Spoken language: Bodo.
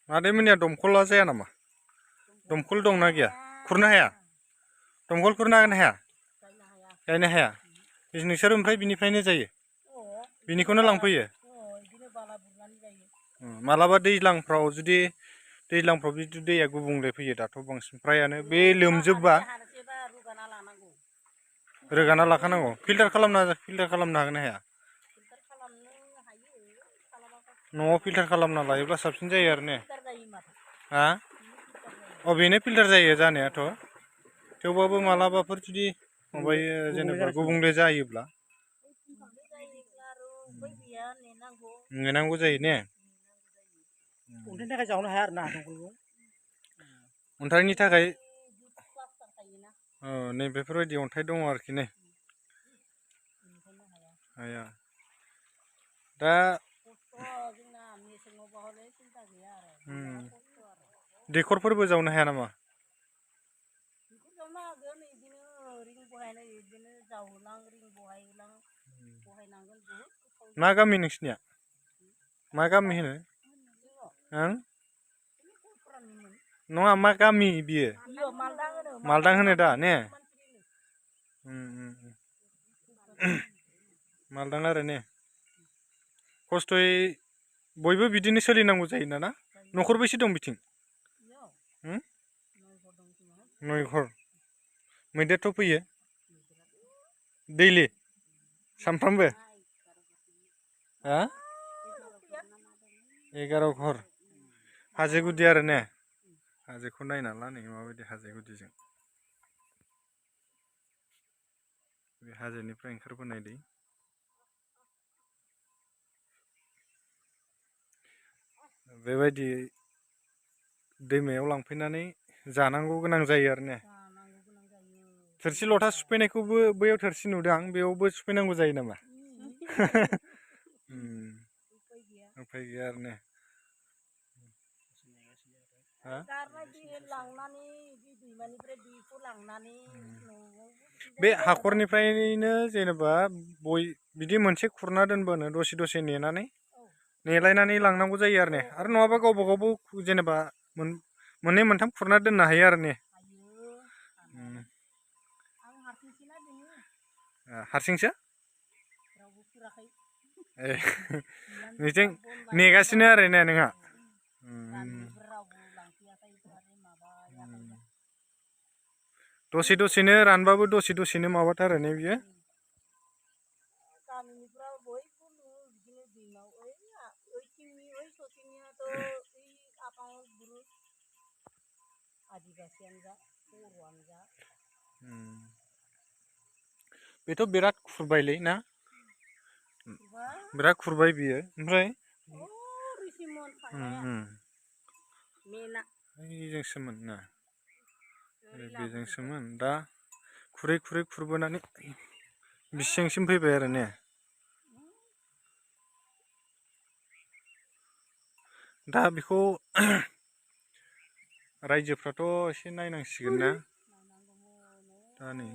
मादै मोननिया दमखला जाया नामा? दमखल दंना गैया? खुरनो हाया? दमखल खुरनो हागोन ना हाया? गायनो हाया? नोंसोर ओमफ्राय बिनिफ्रायनो जायो? बिनिखौनो लांफैयो? मालाबा दैज्लांफ्राव जुदि दैया गुबुंले फैयो दाथ' बांसिन फ्रायानो बे लोमजोबबा रोगाना लाखानांगौ। फिल्टार खालामनो हागोन ना हाया? न'आव फिल्टार खालामना लायोब्ला साबसिन जायो आरो ने? हा? अ बेनो फिल्टार जायो जानायाथ'। थेवबाबो मालाबाफोर जुदि माबायो जेनेबा गुबुंले जायोब्ला नेनांगौ जायो ने? अन्थाइनि थाखाय जावनो हाया आरोना दंखलखौ। अन्थाइनि थाखाय नै बेफोरबायदि अन्थाइ दङ आरोखि ने? हाया। दा दैखरफोरबो जावनो हाया नामा? मा गामि नोंसिनिया? मा गामि होनो? ओं? नङा मा गामि बियो? मालदां होनो दा ने? मालदां आरो ने? खस्थ'यै बयबो बिदिनो सोलिनांगौ जायोना ना? न'खर बेसे दं बिथिं? 9 घर। मैदेरथ' फैयो? दैलि? सामफ्रामबो? हा? 11 घर। हाजो गुदि आरो ने? हाजोखौ नायना ला नै माबायदि हाजो गुदिजों। बे हाजोनिफ्राय ओंखारबोनाय दै। बेबायदि दैमायाव लांफैनानै जानांगौ गोनां जायो आरो ने? थोरसि लथा सुफैनायखौबो बैयाव थोरसि नुदों आं बेयावबो सुफैनांगौ जायो नामा? उफाय गैया आरो ने? बे हाखरनिफ्रायनो जेनेबा बिदि मोनसे खुरना दोनबानो दसे नेनानै नेलायनानै लांनांगौ जायो आरो ने? आरो नङाबा गावबा गावबो जेनेबा मोननै मोनथाम खुरना दोननो हायो आरो ने? हारसिंसो? ए बिथिं नेगासिनो आरो ने नोंहा? दसेनो रानबाबो दसेनो माबाथारो ने बियो? बेथ' बिराद खुरबायलै ना? बिराद खुरबाय बियो ओमफ्राय बेजोंसोमोन ना? बेजोंसोमोन दा खुरै खुरबोनानै बिसिंसिम फैबाय आरो ने? दा बेखौ रायजोफ्राथ' एसे नायनांसिगोन ना? दा नै